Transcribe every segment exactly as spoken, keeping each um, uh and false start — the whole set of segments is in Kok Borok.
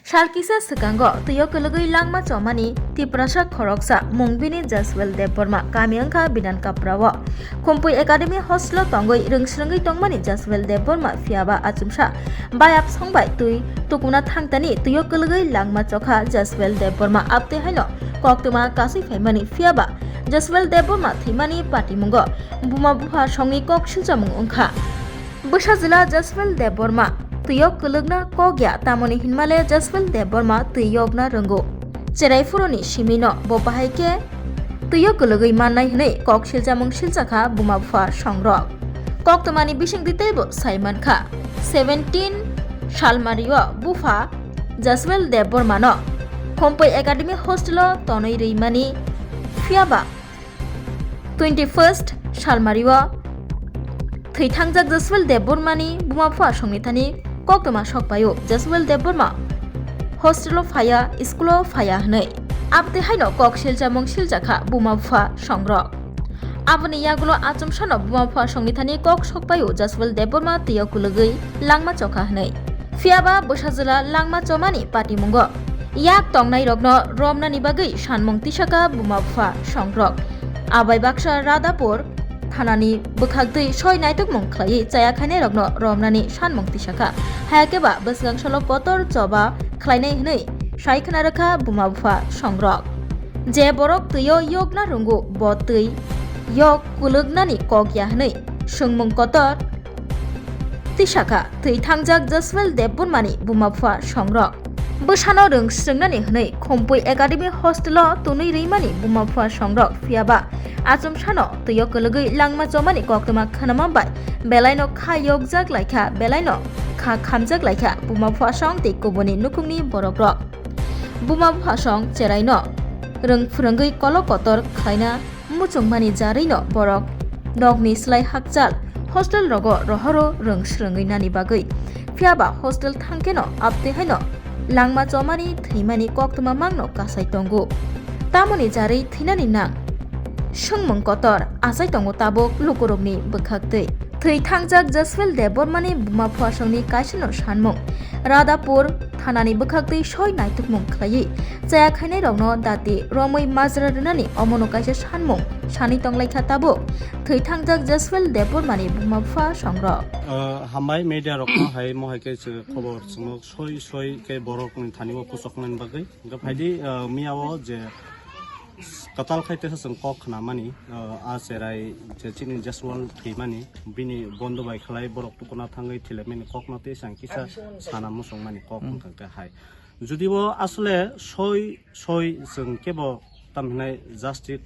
Sal kisa swkango twio kwlwgwi langma chomani Tiprasa khoroksa mung bini Jaswel Debbarma, kami wngkha Binan Kapra o. Khumpui Academy hostel o tongwi rwngsrwngwi tongmani Jaswel Debbarma, phiyaba achomsa bayap songbai twi tukuna thangtani twio kwlwgwi langma chokha Jaswel Debbarma, abtwi haino koktwma kasui phaimani, phiyaba Jaswel Debbarma thwimani patimungo buma bupha songni kok silchamung wngkha. Bwsajwla Jaswel Debbarma twio kwlwkna kok ya, tamoni hinmale Jaswel Debbarma twi yokna rwngo. Cherai phuruni simino bo bahai khe twio kwlwgwi mannai hwnwi kok silchamung silchakha buma bupha songrok. Koktwmani bisingtwi teibo sai mankha. Seventeen salmario bupha Jaswel Debbarmano Khumpui Academy hostel o tonwi rwimani, phiyaba twenty first salmario thwi thangjak Jaswel Debbarmani buma bupha songni thani koktwma sokpaio. Jaswel Debbarma hostel o phaya, school o phaya hwnwi. Abtwi haino kok silchamung silchakha buma bupha songrok. Aboni yagulo achomsano buma bupha songni thani kok sokpaio Jaswel Debbarma twio kwlwgwi langma chokha hwnwi. Phiyaba bwsajwla langma chomani patimungo yak tongnairokno romnani bagwi sanmung tisakha buma bupha songrok. Abai baksa Radhapur thanani bwkhaktwi soi naitokmung khlaiwi chaya khainairokno romnani sanmung tisakha. Hayakhe ba bwswkang salo kotor choba khlainai hwnwi sai khna rwkha buma bupha songrok. Je borok twio yokna rwngo, bo twi yok kwlwknani kok ya hwnwi swngmung kotor tisakha thwi thangjak Jaswel Debbarmani buma bupha songrok. Bwsano rwng srwngnani hwnwi Khumpui Academy hostel o tonwi rwimani buma bupha songrok, phiyaba achomsano twio kwlwgwi langma chomani koktwma khnama bai belaino kha yokjak laikha, belaino kha khamjak laikha buma bupha song tei kubuni nukhungni borokrok. Buma bupha song cheraino rwng phwrwngwi kolo kotor khlaina muchungmani jarwino borok nokni slai hakchal hostel rogo rohoro rwng srwngwi nani bagwi. Phiyaba hostel thangkheno abtwi haino langma chomani thwimani koktwma mangno kasai tongo. Tamoni jarwi thwinani nang swngmung kotor achai tongo tabuk lukurokni bwkhaktwi. Thwi thangjak Jaswel Debbarmani buma bupha songni kaisano sanmung. Radhapur thanani bwkhaktwi soi naitokmung khlaiwi chaya khainairokno dati romwi majra rwnani omono kaisa sanmung sanwi tonglaikha tabuk thwi thangjak Jaswel Debbarmani buma bupha songrok. Ah, hambai media rokno hai mohai khe se khobor chwngno soi soi khe borokni thani o puchoknani bagwi. Hwnkhe phaidi, ah, miya o je kwtal khai teisa chwng kok khnamani, ah, a cherai je chini Jaswal thwimani, bini bondo bai khlai borok tukuna thangwi thilaimani kokno tei chwng kisa sana muchungmani kok wngkha khe hai. Jodi bo asole soi soi chwng kebo tam hinai justice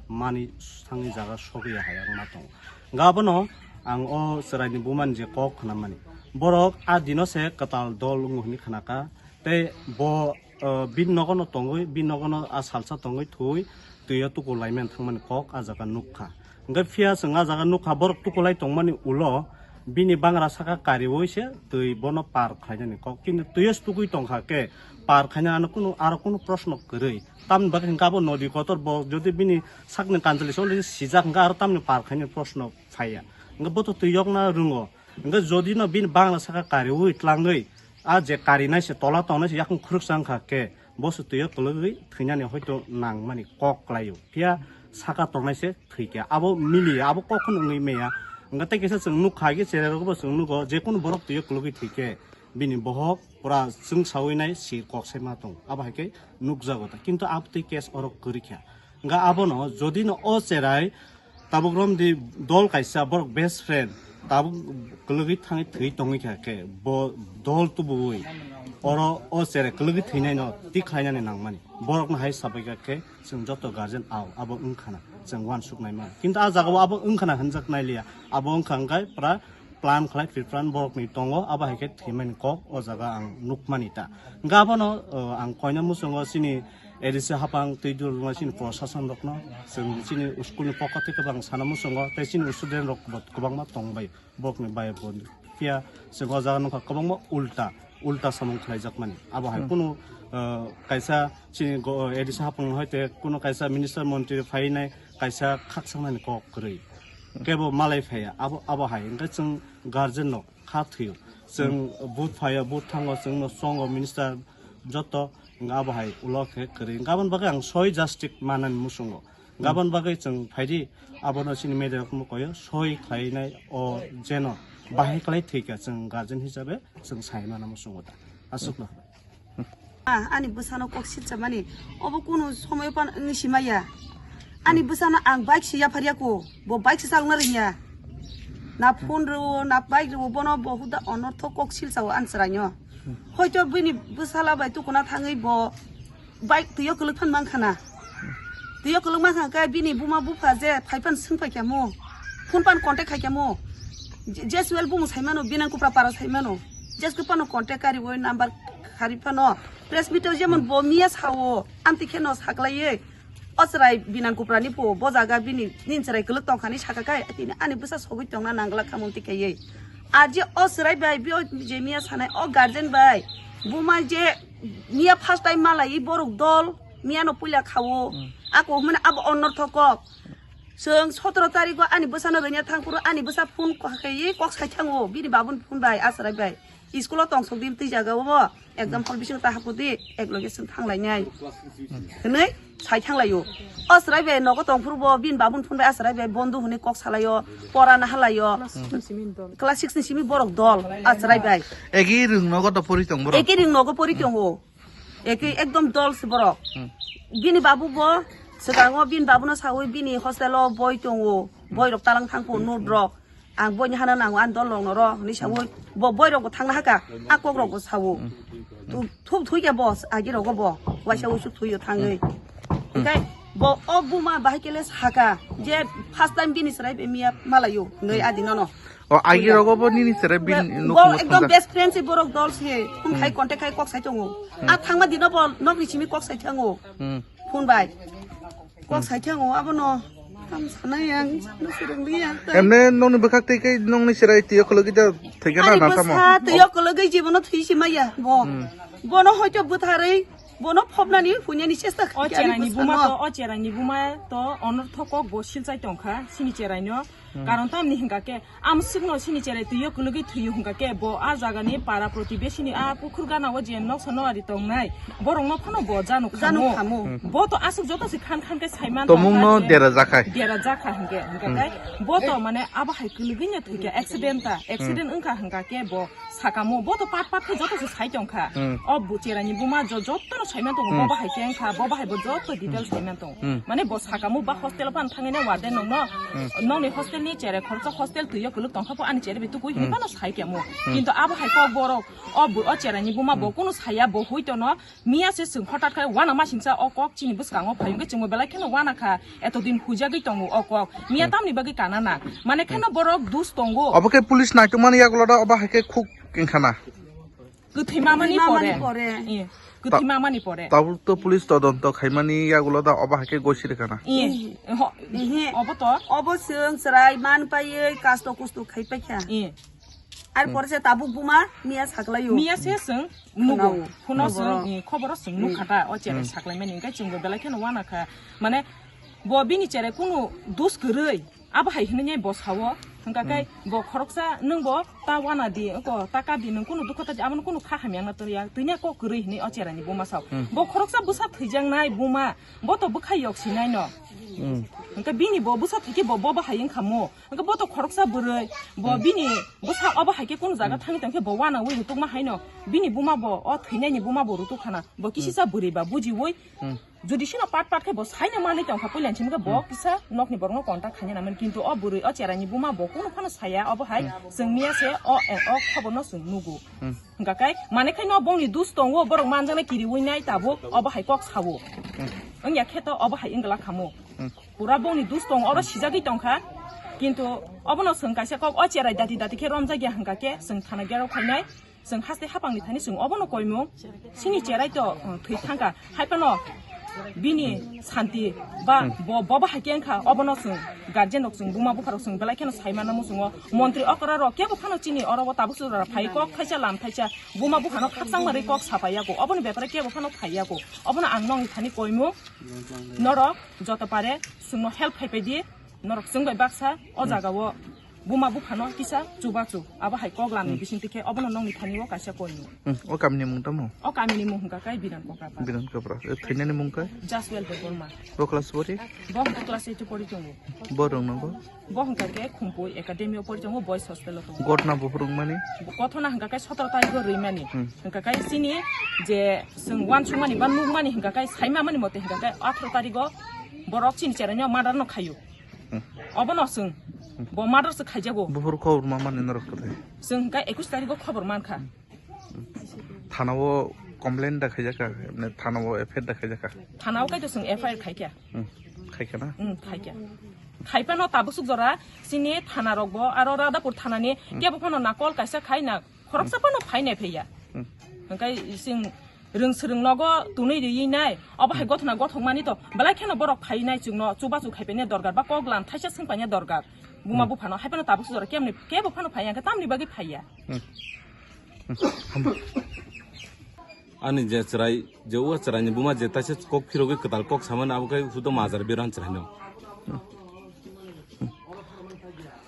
mani thangwi jaga sogwi ya hai ang ma tongo. Hwnkhe abono ang o chwraini bumani je kok khnamani. Borok a dino se kwtal dol wngo hwnwi khnakha. Tei bo, uh, bini nogono tongwi, bini nogono a salsa tongwi thwi, twi o tuku laimani thangmani kok a jaga nukha. Hwnkhe phiya chwng a jaga nukha, borok tukulai tongmani ulo bini bangra saka kariwi se twi bono par khlainani kok. Kintu twi o se tukui tongkha khe par khaina ano kunu, aro kunu proshno kwrwi. Tamni bagwi hwnkhe abo nodi kotor bo jodi bini sakni kanjali se already sijak hwnkhe aro tamni par khainani proshno phaiya. Hwnkhe bo to twi yokna rwngo. Hwnkhe jodi no bini bangla saka kariwi tlangwi, a je karinai se tola tongnai se yakung khuruksa wngkha khe, bo se twi o kwlwgwi thwinani hoito nangmani kok klaio. Phiya saka tongnai se thwi khe. Abo mili, abo kok kheno wngwi maya. Hwnkhe tei kisa chwng nukha khe cherai rokbo chwng nugo, je kunu borok twi o kwlwgwi thwi khe, bini bohok pura chwngsawi nai si kok se ma tongo. Abo hai khe nukjago ta. Kintu abo twi case oro kwrwi kha. Hwnkhe abono jodi no o cherai tabuk romdi dol kaisa borok best friend tabuk kwlwgwi thangwi thwi tongwi kha khe bo dol tubuwi oro o cherai kwlwgwi thwinaino twi khlainani nangmani. Borokno hai sabaikha khe chwng joto guardian ao abo wngkhana chwng uansuk naimani. Kintu a jagao abo wngkhana hwnjak nailiya, abo wngkha hwnkhe pura plan khlai, pre-plan borokni tongo, abo hai khe thwimani kok o jaga ang nukmani ta. Hwnkhe abono, o, ang koina muchungo chini A D C hapang twi dul rwna chini prosason rokno, chwng chini school ni pokha theke bo ang sana muchungo, tei chini student rok bo kwbangma tong bai, borokni bai bo phiya chwng o jaga nukha kwbangma ulta, ulta samung khlaijakmani. Abo hai kunu, o, kaisa chini go-, A D C hapang hai te kunu kaisa minister montri phainai kaisa khakchangmani kok kwrwi. Kebo malai phaiya, abo, abo hai. Hwnkhe chwng guardian no kha thwio. Chwng vote phaiya, vote thango, chwngno chongo minister, Joto wngkha abo hai ulo khe kwrwi. Wngkha aboni bagwi ang soi justice manani muchungo. Wngkha aboni bagwi chwng phaidi abono chini media rok mukoyo soi khlainai o jeno bahai khlai thwikha chwng guardian hisabe chwng sai mano muchungo da. Aswkno. Ah, ani bwsano kok silchamani obo kunu somoyo pan wngwi simaya. Ani bwsano ang bike se yapharya ko, bo bike se chalokna rwngya. Na phone rwo, na bike rwo, bono bo huda onortho kok silchao ani chwraino. Hoito bini bwsala bai tukuna thangwi bo bike twiyo kwlwk phan mankha na. Twiyo kwlwk mankha khe bini buma bupha je phai phan swng phai kha mo, phone phan contact khai kha mo. Je-, Jeswel bumung sai mano, Binang Kupra paro sai mano. Jeske pano contact kari wo number khari phano. Press meet o jemon bo miya sao, amtwi khe no saklaiye. O chwrai Binang Kupra ni phuo, bo jaga bini nin chwrai kwlwk tong kha ni saka kai, tini ani bwsa sogwi tongna nangla kha mung tikaiye. Ar je o chwrai bai, bo je miya sanai, o guardian bai, buma je miya first time malai borok dol, miya no puila khao, ako hwnmani abo onortho kok. Chwng sotoro tarikgo ani bwsano rwnya thang phuru ani bwsa phone khaiwi kok sai thango, bini babuni phone bai, a chwrai bai. School o tongsok di twi jaga o bo exam hall bisingo ta hapu di ek loge chwng thang lai nai. Hwnwi sai thang lai o. O chwrai bai nogo tong phuru bo bini babun phone bai a chwrai bai bondo hwnwi kok salai o, pora na halai o. Class six ni simi borok dol a chwrai bai. Egi rwng nogo to pori tong borok. Eki ring nogo pori tongo. Eki ekdom dol se borok. Bini babu bo swkango bini babuno sawi bini hostel o boi tongo. Boi rok talang thang phuru note rok. Ang boini hano nango, ang dol rok noro, hwnwi sawi, bo boi rok bo thangna haka, a kok rok bo sawo. Tu-, thum thui khe bo, agi rogo bo, waisa uisu thuio thangwi. Hwnkhe bo o buma bahai kele saka, je first time bini chwrai be miya malayo, hwnwi adi nono. O agi rogo bo nini chwrai bin Bo nukhungo ekdom thangkha. Best friend se borok dol se, phone khai contact khai kok sai tongo. A thangma dino bo nokni simi kok sai thango. Hmm. Phone bai. Kok sai thango, abono. Ham sanai ang, sakno swrwng liya. Emne nokni bwkhak twi khe nokni chwrai twiyo khulugwi da thwikhe na Ani na tamo. Bwsa twiyo khulugwi jibono thwi si maya bo. Hmm. Bono hoito bwtharwi, bono phobnani hunyani chesta O khaikhe ani cheraini bwsa buma no. To, o cheraini buma to onortho kok bo silchai tongkha, sini cheraino. Hmm. Karon tamni hwnkha khe, Amswkno sini cherai twiyo kwlwgwi thwiyo hwnkha khe bo a jagani para protibesini a pukhur gana o je noksa nowari tongnai borokno phano bo janu Janu khamu. Khamu. Hmm. Bo to aswk joto se khan khan khe saiman Tomungno tongkha je dera jakhai. Dera jakha hwnkhe, hwnkha Hmm. khe bo to mane abo hai kwlwgwino thwikha accident ta, accident Hmm. wngkha hwnkha khe bo sakamo bo to pat pat khe joto se sai tongkha. Hmm. O bu-, cheraini buma jo-, jotono saiman tongo, Hmm. bo bahai khe wngkha, bo bahai bo joto details saiman tongo. Hmm. Mane bo sakamo ba hostel o phano thangwi na warden nokno, Hmm. nokni hostel ni cherai khoroksa hostel twiyo kwlwk tongkha pho ani cherai bai tukui Hmm. hinwi phano sai khe mo. Hmm. Kintu abo hai kok borok o bu-, o cheraini buma bo Hmm. kunu saya bo hui tono miya se chwng hothat khai wana masingcha o kok chini bwskango phai hwnkhe chwngbo belai kheno wana kha. Eto din huijagwi tongo o kok. Miya Hmm. tamni bagwi kana na? Mane kheno Hmm. borok dus tongo. Obo khe police naitukmani yagulo da obo hai khe khuk wngkha na? Kwthwi mamani Kwthwi mamani pore. Pore. Iya, kwthwi Ta-, mamani pore. Tabuk to police todonto khaimani yagulo da obo hai khe gosi rwkha na? Iya, ho-, Ehe. Obo to. Obo chwng chwrai man paiwi kasto kusto khai paikha. Iya. Ar Hmm. pore se tabuk buma miya saklaio. Miya se chwng nugo. Khwnao. Phuno Khoboro. Chwng, i, khoboro chwng Hmm. nukha ta, o cherai Hmm. saklaimani, hwnkhe chwngbo belai kheno wana kha. Mane, bo bini cherai kunu dus kwrwi, abo hai hwnwi bo sao. Hwnkha khe Hmm. bo khoroksa nwng bo ta wana di, oko ta ka di, nwng kunu dukho ta di, abono kunu kha hamya wngna torya. Twini kok kwrwi hwnwi o cheraini buma sao. Hmm. Bo khoroksa bwsa thwijaknai buma, bo to bwkha yok sinai no. Hmm. Hwnkhe bini bo bwsa thwikhe bo, bo bahai wngkha mo. Hwnkhe bo to khoroksa bwrwi, bo Hmm. bini bwsa obo hai khe kunu jaga Hmm. thangwi tongkhe bo wanaui rutukma haino bini buma bo, o thwinaini buma bo rutuk khana. Bo Hmm. kisisa bwrwi ba bujiui Hmm. judisino pat pat khe bo saina manwi tongkha puilani simi khe bo Hmm. kisa nokni borokno contact khaina nangmani. Kintu o bwrwi o cheraini buma bo kunu phano saya obo hai Hmm. chwng miya se o, o khoborno chwng nugo. Hmm. Hwnkha khe mane khaino bongni dus tongo, borok manjaknai kiriui nai tabuk obo hai kok sao. Hmm. Wngya khe to obo hai wngla khamo. Hmm. Pura bongni dus tong, oro sijagwi tongkha. Kintu obono chwng kaisa kok o cherai dati dati khe romjakya hwnkha khe chwng thana gerok khainai. Chwng haste hapangni thani chwng obono koimung. Chini cherai to, uh, thwi thangkha. Hai phano bini santi ba Hmm. bo, bo bahai khe wngkha obono chwng guardian rok chwng buma bupha rok chwng belai kheno sai mano muchungo. Montri okra rok kebo phano chini oro o tabuk chwra phai kok thaisa lam thaisa buma bupha no khakchang mari kok sapai yago. Oboni bepare kebo phano phai yago. Obono ang nongni thani koimung. Norok joto pare chwngno help khai pai di, norok chwng bai baksa o jaga o Buma buphano kisa chubachu, abo hai kok lamni Hmm. bisingtwi khe obono nokni thani o kaisa koi no. Hmm, o kamini mung tamo? O kamini mung hwnkha khe Biran Kokrapa. Biran Kokrapa. E, thwinani mung khe? Jaswel Debbarma. Bo class bori? Bo hwnkha class eight o pori tongo. Bo rwng nogo? Bo hwnkha khe Khumpui Academy o pori tongo, boys hostel o tongo. Gotna buphurung mani? Kothona hwnkha khe sotoro tarikh o rwimani. Hmm. Hwnkha khe chini je chwng uansukmani ba nukmani hwnkha khe saima mani mote hwnkha khe atharo tarikh o borok chini cheraino murder no khaio. Hmm. Obono chwng bo murder se khaijago. Buphuru khobor ma mani norok kwthai. Chwng hwnkha ekush tarikh o khobor mankha. Thana o complain da khaijaka, emne thana o F I R da khaijaka. Thana o kaito chwng F I R khaikha. Hmm. Khaikha na? Hmm, khaikha. Khaipano tabuk suk jora chini thana rok bo aro Radhapur thana ni Hmm. kebo phano na call kaisa khai na khoroksa Hmm. phano phainai phaiya. Hmm. Hwnkhe chwng rwng swrwng nogo tunui riwi nai, obo hai Hmm. gothona gothok mani to belai kheno borok phainai chwngno chubachu khaipaina dorkar ba kok lam thaisa swngpaina dorkar. Buma Hmm. buphano hai phano tabuk suk jora kemni kebo phano phaiya hwnkhe tamni bagwi phaiya. Hmm. Hmm. Hambai. Ani je chwrai, je o chwraini buma je taisa kok phirogwi kwtal kok samani abo khe hudo majar bero ani chwraino.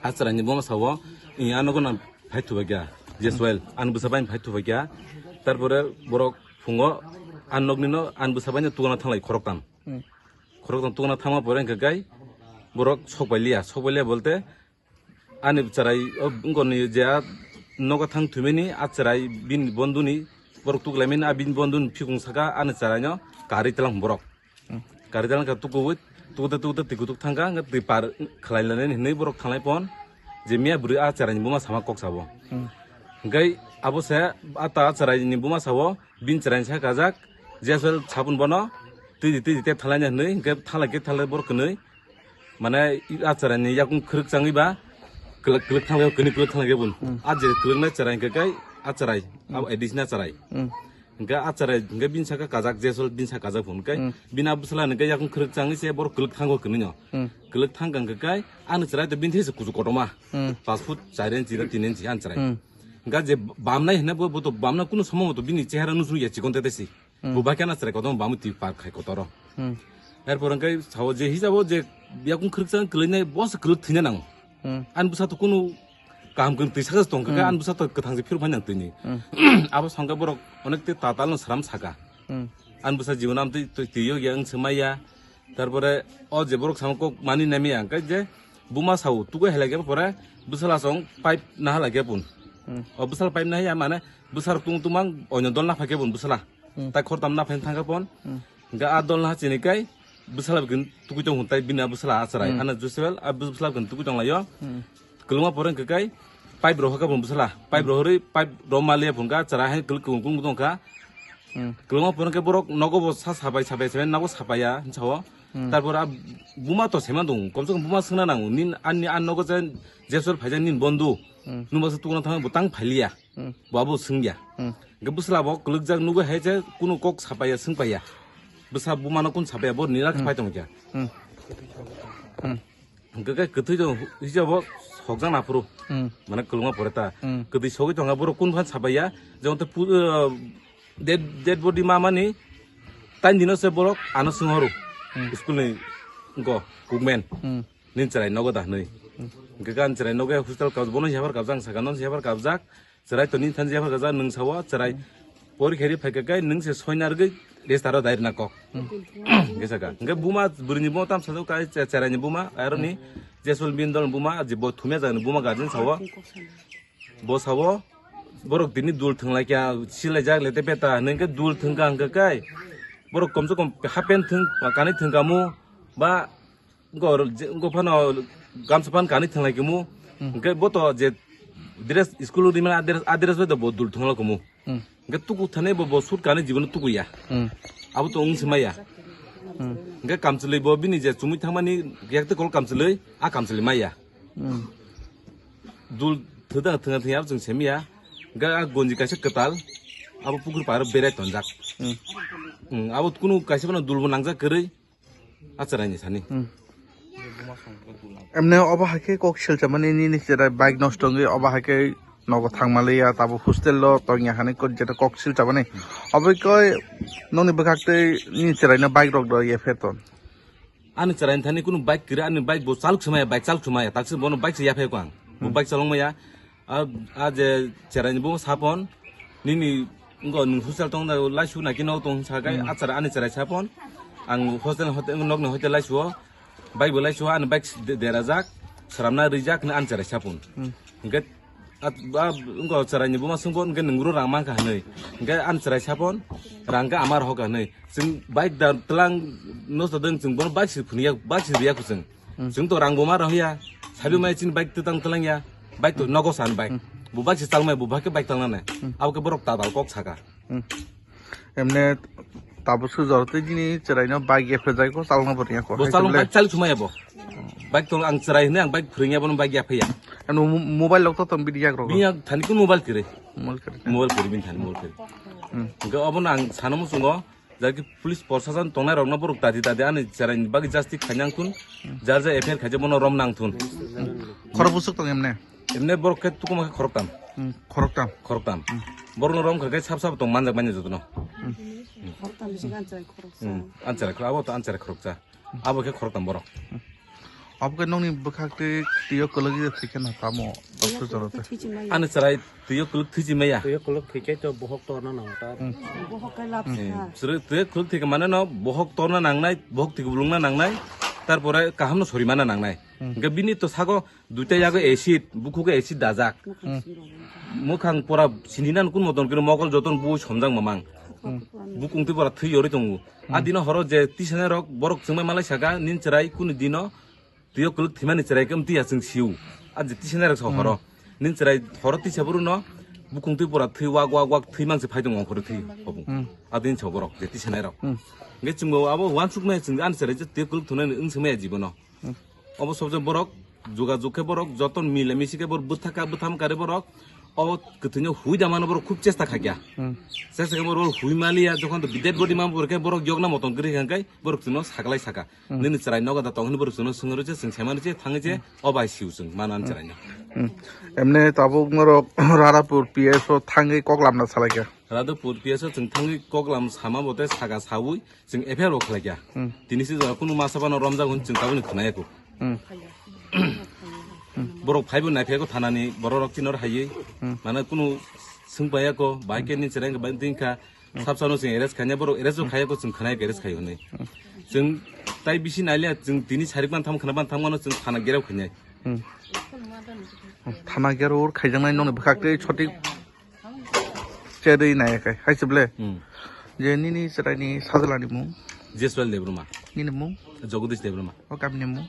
A chwraini buma sao, i ano gana phai thubai kha, Jeswel, ani bwsa bai phai thubai kha. Tarpore borok phungo ani noknino ani bwsa bai tukuna thanglai khoroktham. Hmm. Khoroktham tukuna thangma pore hwnkhe kai borok sok bai liya, sok bai liya bolte ani chwrai, o, wngkoni je a nogo thang thumini a chwrai bini bondhuni borok tuklaimani a bini bondhuni phikung saka ani chwraino karwi tlang borok. Hmm. Karwi tlang kha tukuwi, tukte tukte twi kutuk thangkha, hwnkhe twi par khlai lainani hinwi borok thanglai pon je miya bwrwi a chwraini buma sama kok sabo. Hmm. Hwnkhe abo se a ta chwraini buma sao, bini chwraini sa kajak, Jeswel sabun bono, twi di, twi di, tei thalai hinwi, hwnkhe thalai khe thalai borok kwnwi, mane, a chwraini yakung khwrwk changwi ba, kwlwk, kwlwk thanglai, kwnwi kwlwk thanglai khe bun. Hmm. A je kwlwknai chwrai hwnkhe kai, a chwrai, Hmm. abo additional chwrai. Hmm. Hwnkhe a chwrai, hwnkhe bini saka kajak, Jeswel bini saka kajak phun, hwnkhe Hmm. bini a bwsala hwnkhe yakung khwrwk changwi se borok kwlwk thango kwnwi no. Hmm. Kwlwk thang kha hwnkhe kai, ani chwrai to bini thai se kuchuk kotorma. Hmm. Pas foot char inchi da tin inchi ani chwrai. Hmm. Hwnkhe je bamnai hinna bo, bo to bamna kunu somo to bini chehara nusung ya chikon tete si. Hmm. Bo bai khe na chwrai kotorma bamwi twi par khai kotoro. Hmm. Erpor hwnkhe sao je hisabo je yakung khwrwk chang kwlwinai bo se kwlwk thwina nango. Hmm. Ani bwsa to kunu kaham kwrwng twi saka se tong kha, Hmm. ani bwsa to kwthang se phirok phai nang twi ni. Hmm. Abo songkhe borok onek te tatal no sram saka. Hmm. Ani bwsa jibono amtwi twi, twi yo ya wng se maya. Tarpore o je borok samo kok mani nai maya hwnkhe je buma sao tugo hai lage pore bwsala song pipe naha lage pun. Hmm. O bwsala pipe naha ya mane bwsarok tung tumang oino dol naphai khe pun bwsala. Hmm. Tai khortam naphai thangkha pon. Hmm. Hwnkhe a dol naha chini kai bwsala bwkhe tukui tong hwn tai bini a bwsala a chwrai. Hmm. Ano Joseph a bwsala bwkhe tukui tong laio. Hmm. Kwlwngma pore hwnkhe kai pipe rohor kha pon bwsala. Pipe Hmm. rohorwi pipe rom maliya pon kha chwrai hai kwlwng kwlwng kwlwng tong kha. Hmm. Kwlwngma pore hwnkhe borok nogo bo sa sabai sabai sabai nogo sapaiya hinsao. Hmm. Tarpor a buma to sema dong, komse kom buma swngna nango. Nin ani an nogo je jesol phaijak nin bondu. Hmm. Numa se tukuna thang bo tang phailiya. Hmm. Bo abo swngya. Hmm. Hwnkhe bwsla bo kwlwkjak nugwi hai je kunu kok sapaiya swngpaiya. Bwsa bumano kun sapaiya bo nira Hmm. phai tongkha. Hmm. Hmm. Hwnkhe khe kwthwi tong hisabo sokjak naphuru. Hmm. Mane kwlwngma pore ta. Hmm. Kwthwi sogwi tongkha borok kun phan sapaiya. Jemon te pu-, uh, dead, dead body mamani tain dino se borok ano swnghoru. Hmm. School ni go kukmen. Hmm. Nin chwrai nogo da hwnwi. Hmm. Hwnkhe gan chwrai nogo hostel kab-, bono hebar kabjak ang saka, nono hebar kabjak. Chwrai to nin than hebar kabjak, nwng sao chwrai. Hmm. Porikha ri phaikha kai nwng se soinar gwi rest aro dai rwna kok. Hmm. Hwnkhe saka. Hwnkhe buma bwrwini buma tam sajak kai che-, chwraini buma, aroni Hmm. jesol bindol buma, je bo thumya jagani buma guardian sao. Bo sao, borok tini dul thwnglaikha, silaijak lete beta, hwnkhe dul thwngkha hwnkhe kai. Borok komse kom hapen thwng, kanwi thwngkhamu, ba Wngkha oro je, wngkha phano gamsa phano kanwi thwnglai khamu. Hmm. Hwnkhe bo to je dress school rimani a dress, a dress bai to bo dul thwngla khamu. Hmm. Hwnkhe tuku thani bo, bo suit kanwi jibono tukuya. Hmm. Abo to wng se maya. Hmm. Hwnkhe kamchwlwi bo bini je chumui thangmani yak tei kol kamchwlwi, a kamchwlwi maya. Hmm. Dul thwda thwngya thwngya abo chwng se maya. Hwnkhe a gonji kaisa kwtal, abo pukur paro berai tonjak. Hmm. Hmm, abo kunu kaisa phano dul bo nangjak kwrwi. A chwraini sani. Hmm. Emne obo hai khe kok silchamani nini chwrai bike nosto wngwi obo hai khe nogo thangmaliya, tabuk hostel o tongya hinwi kok, jeta kok silchamani. Obo khe nokni bwkhak tei nini chwraino bike rok do ye pherton. Ani chwraini thani kunu bike kwrwi, ani bike bo chalok se maya, bike chalok se maya, taksa bono bike se yaphai kho ang. Bo bike chalong maya. A, a je cherai ni bo sapon. Nini ngo nung hostel tong da lai su na kino tong sa kai. A cherai ani cherai sapon. Ang hostel hote nok ni hote lai su. Bike bo lai su ani bike de-, derajak. Seramna rijak na ani cherai sapon. Hingke a, a ngo cherai ni bo ma sungbo hingke nung ro rang man ka hanoi. Hingke ani cherai sapon. Rang ka amar hok hanoi. Chwng bike da tlang no sa deng chwng bono bike si phuniya bike si riya kuchwng. Chwng to rang bo ma rang ya. Sabi mai chini bike twtang tlang ya. Bike to nogo san bike. Bu bike si talmai bu bike bike talna nai. Abo ke borok ta dal kok saka. Emne tabo su jor tei jini cherai no bike ya phejai ko talna bo ya ko. Bo talung bike chal chuma ya bo. Bike to ang cherai hne ang bike phring ya bono bike ya phe ya. Ano mo-, mobile lok to tom bidi yak rok. Biya thani kun mobile kire. Mobile kire. Mobile kire bin thani mobile kire. Hingke obo no ang sana muchungo. Jaki police prosason tongnai rokno borok tadi tadi ani cherai ni bagwi jasti khainang thun, jar jar F I R khaijak bono rom nang thun. Khorok busuk tong emne? Emne borok khe tukuma khe khorok tam. Hmm, khorok tam. Khorok tam. Borokno rom kha khe sab sab tong manjak manya jotono. Khoroktam bisi gan cherai khoroksa. Hmm, an cherai khorok, abo to an cherai khoroksa. Abo khe khorok tam borok. Obo khe nokni bwkhak twi twiyo kwlwk ye thwi khe na tamo, doctor jora twi. Ani cherai twiyo kwlwk thwi chi maya. Twiyo kwlwk thwi khe to bohok torna nango ta. Bohok kai lab sa. Cherai twiyo kwlwk thwi khe mane no bohok torna nangnai, bohok thwi bulungna nangnai, tarpore kaham no sori mana nangnai. Hingke bini to sago duita yago acid, bukhugo acid dajak. Mukhang pora sini nan kun moton kino mokol joton bu somjak mamang. Bukung twi pora thwi yori tongo. A dino horo je tisanai rok borok chwngmai malai saka nin cherai kunu dino twiyo kwlwk thwimani cherai khe amtwi ya chwng siu. A je tisanai rok sa horo. Nin cherai horo tisa buru no bukung twi pora thwi wak wak wak thwi mangse phai tongo ongkhoro thwi hobung. A din sa borok je tisanai rok. Hingke chwngbo abo wansukmai chwng ani cherai je twiyo kwlwk thwnani wng swmaya jibono. Obo sobje borok juga jug khe borok joton mile misi khe borok bwthaka bwtham kare borok. O kwthwino hui da mano borok khub chesta khaikya. Chesta khe borok hui maliya jokhon to dead body ma borok khe borok yokna moton kwrwi kha khe borok chwngno saklai saka. Nini chwrai nogo da tong hwnwi borok chwngno swngwi rw che chwng saimano che thangwi che o bai siu chwng mano ani chwraino. Emne tabuk norok Radhapur P S o thangwi kok lamna salaikha. Radhapur P S o chwng thangwi kok lam sama bo tei saka saui chwng F I R bo khlaikha. Tini se jora kunu masa bano romjak hwn chwng tabukni khwnaya kho. Borok phaibo naiphai kho thanani borok rok chinor haiwi. Mane kunu swngpaiya kho bai khe ni chereng bai dingkha. Sabsano chwng arrest khaina borok arrest bo khaiya kho chwng khwnaya kho arrest khai hwnwi. Chwng tai bisi nailiya chwng tini sarik ban tham khwna ban tham mano chwng thana gerao khainai. Thana gerao khaijaknai nokni bwkhak tei sotik cherwi nai kai hai se ble. Je nini chwraini sajlani mung? Jeswal Debbarma. Nini mung? Jagadish Debbarma. O kamini mung?